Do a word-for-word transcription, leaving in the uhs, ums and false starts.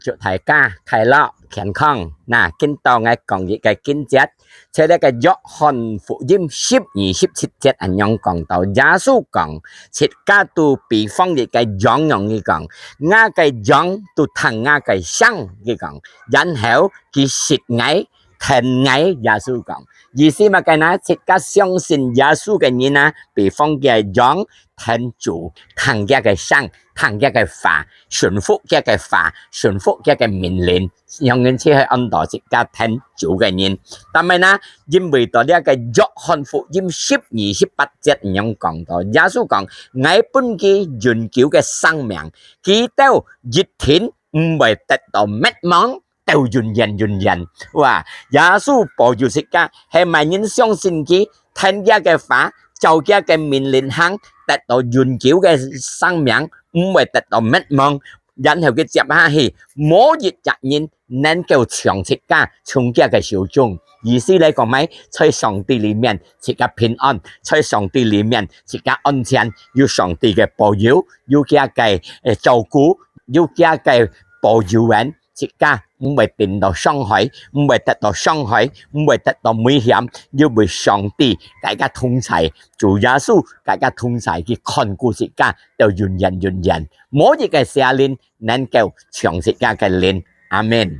祝大家快樂健康。那，今到𠊎講一個經節，在這個約翰福音十二十七節恁樣講到，耶穌講：「自家都比方一個羊樣，佢講，吾个羊都聽吾个聲，佢講，然後佢識𠊎，聽𠊎。」耶穌講，意思麼个呢？自家相信耶穌个人啊，比方个羊， 聽主，聽厥个聲，聽厥个話，順服厥个話，順服厥个命令，樣人就係安到自家聽主个人。但係呢，因為到這個約翰福音十二十八節恁樣講到，耶穌講：「𠊎分佢永久个生命，佢兜一定毋會得到滅亡， 到永遠永遠。」哇，耶穌保佑自家，係麼人相信佢，聽厥个話，照厥个命令行，得到永久个生命，毋會得到滅亡。然後佢接下去，無一隻人能夠搶自家從厥个手中。意思來講，麼个？在上帝裡面，自家平安；在上帝裡面，自家安全，有上帝个保佑，有厥个，呃，照顧，有厥个保佑人， 自家毋會受到傷害，毋會得到傷害，毋會得到危險，因為上帝自家同在，主耶穌自家同在，佢看顧自家到永遠永遠。無一個邪靈能夠搶自家个靈。阿們。